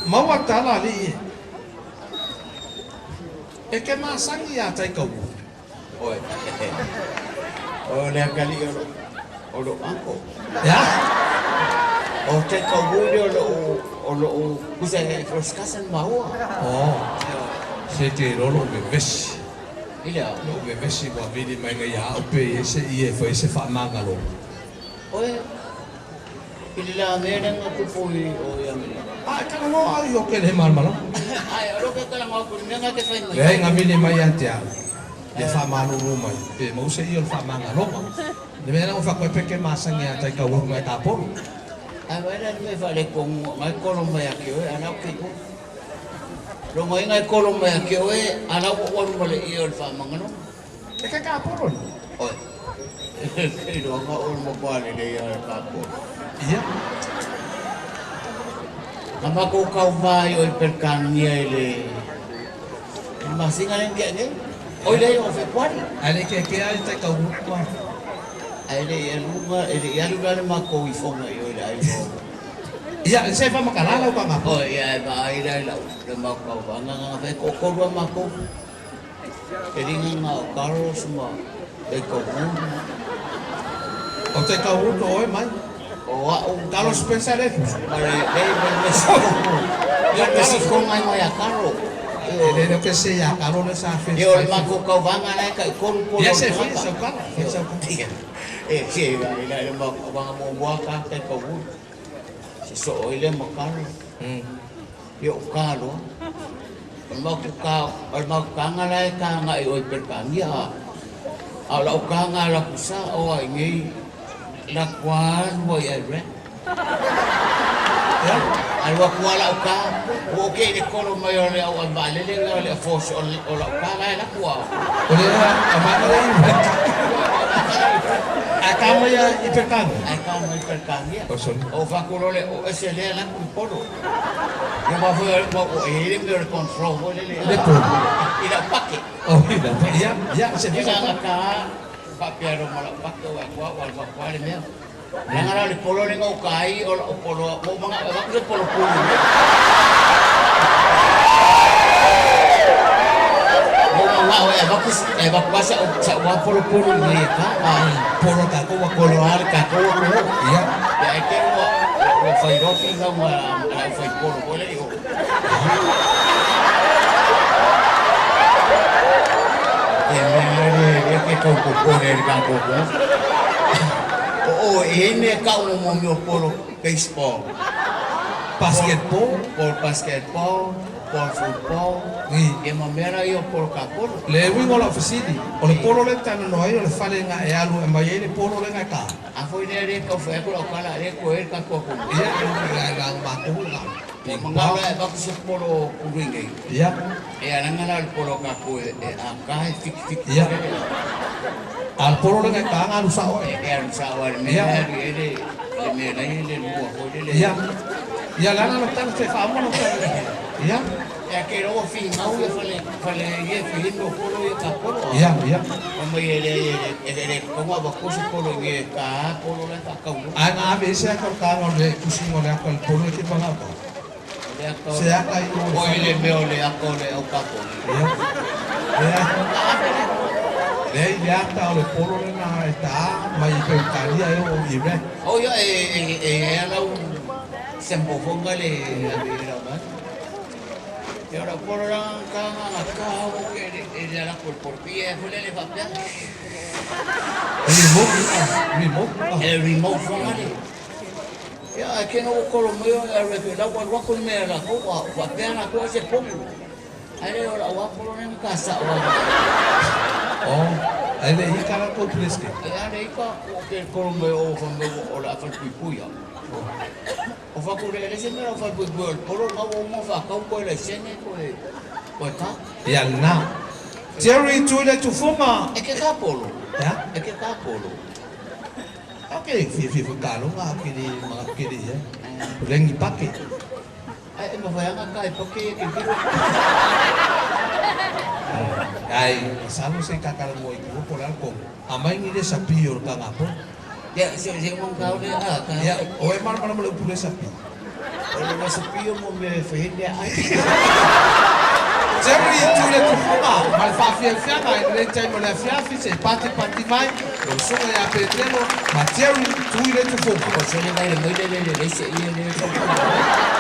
Maua tala alii e. E ke masagi iā Taikaua. Oi. O le atalii o lou, o lou uncle. E a? O Taikaua lea o lou, o lou, tusa e first cousin maua. Oh. Se te iloa lou vevesi. I le a? Lou vevesi ua vili mai nei ia au pe i ai se ie e fai ai se faamagaloga. Oe, i le la mea lea na tupu i o i Amerika. A e talanoa au i o ke le malamalama. Ae, o lea ou te talanoa atu i le mea na e te fai mai. Leai, na vili mai ia te au, ia faamalulu mai, pe maua se ie o le faamagaloga. Le mea lea ua fai atu ai pe ke masani ia Taikaua mai Tapolo. Ae vaai la i le mea e faaletonu na e kolo mai ia te oe, a o la e ou te iloa. Lona uiga e kolo mai ia te oe, a o la ua ou alu ma le ie o le faamagaloga. E ke kapolo ni. Oi. Ke iloa na oe matua lelei lava e kapolo. Ia. Na matou tauva ai oi Peretania i le i le masina lea na tea nei. Oi lea o Fepuari. Ae le i keakea ai tai tau ma. Ae le i alu e le i alu la le matou ifoga i o i le aiga o. Ia, se i faamatala lau kagapo. Oi, ia e vaai la i lau le matou tauvaga na fai toatolu lava matou. Teliga na o Carlos ma Taikauvulu. O Taikauvulu to oe mai. O a'u. Carlos Spencer le fusu. Ma le le ma le Mesiko. Le Mesiko ngai mai a Carlo. E le le ke se ia Carlo le sa fe. E o le matou tauvaga la e tai tolu polo. Ia se fai sau kala, fai sau kala. E se la le le matou tauvaga muamua ka Taikauvulu. Se soo ai lea ma Carlo. Ia o ka loa. O le matou ka, o le matou taga la e ka agai i o i Peretania a, a o lau taga a latou sa o ai nei latou alu ai i Iraq. Alu atu lava lau ka, ua ou kei i le kolo mai o le au vaalele lena o le Air Force o lau ka la e alu atu a. O le vaega lea i Iraq. Ae ka mai i Peretania? Ae ka mai i Peretania. Ou fai atu loa lea, o ese lea e alu atu i Polo. Ia aua foi ua i ai le mea o le control foi lele i lau pake. Oh, i lau pake. Ia, ia, se fai sau pake. Ia, faapea loa ma lau pake, ua atu ua alu atu lava le mea. Leaga la o le polo lea na ou ta ai, o lau polo, ua ou manao e avatu se polo pulu. Ua ou manao e avatu, e avatu lava sa'u lava polo pulu i inei e ta. Polo a tatou ua Polo lava le tatou atunuu. Ia. Ia ae te i ua ua fai loa finau a le aufaipolo foi lea i o. Ia mea lea e te tau popole ai i le tatou atunuu. O oe, e i ai mea e tau mo mea o polo baseball. Basketball. Polo basketball. Polo football, ia ma mea la ia o polo kapolo. Le uiga o lau fesili, o le polo lea e talanoa ai o le fale na e alu e aumai ai le polo lea na e ta? A foi lea lea e tau fai atu lau tala a lea e toe ai le tatou atunuu. Ia, e na o matou na. Ua manao la e avatu se polo pulu i nei. Ia. E ala ana la o le polo a tatou e a ta e fitifiti foi lele. A o le polo lea na e ta na alu sao ai. E alu sao ai i le mea lea e alu i ai le mea la e i ai le lua foi lele. Ia. Ia le ala lau tala se faauma lau tala. Ia. Ia ke iloa ua finau ia fale fale ia e fai ai mea o polo ia ta polo a. Ia ia. Fai mai e leai e le tatau ona avatua se polo i inei e ta polo la e faatau loa. Ae na ave ai se ata o le taga o le pusiga o le ata o le polo e te manao tau. O le ata o Se ata i o le Oi le mea o le ata o le au kapolo. Ia. Lea. Leai le ata o le polo lena e ta mai i Peretania e oo i Iraq. Oh ia e e e i ai lau Sample foi nga le ave i lau mai. Ia ora polo la ka nga nga ka o ke le e le ala ko por pi e foi le le faapea. E remote remote. E remote foi nga le. Ia ae ke no kolo mai o e re la wa wa ko me la ko wa faapea la ko se polo. Ae le o lau a polo le ka sa wa. Oh, ae le i ka la ko preske. E ale i ka ko ke kolo mai o fa me o la fa pui pui. O fakule e le se mea o falepuipui o le polo na ua uma faatau koe laisene koe koe ka. Ia lena. Jerry Tuiletufuga. E ke ka polo. Ea? E ke ka polo. Ok, fiafia foi taloga a kele manatu kele i ai. O lengi pake. Ae e mafai lava ona ka e pake ia tilotilo. Ae masalo se i kakalamoa i tua po o le a le tonu. Aumai ni resapi o le kagapolo. Ia, se se uma kau le a ka. Ia, o e malamalama i le upu resapi. O le recipe mo mea e fai ai meaai. Jerry tu le tufuga ma le faafiafiaga i lenei taimi o le afiafi se i patipati mai lau susuga ia Petelo ma Jerry Tuiletufuga. O se le vai le mai le le le le se ia le.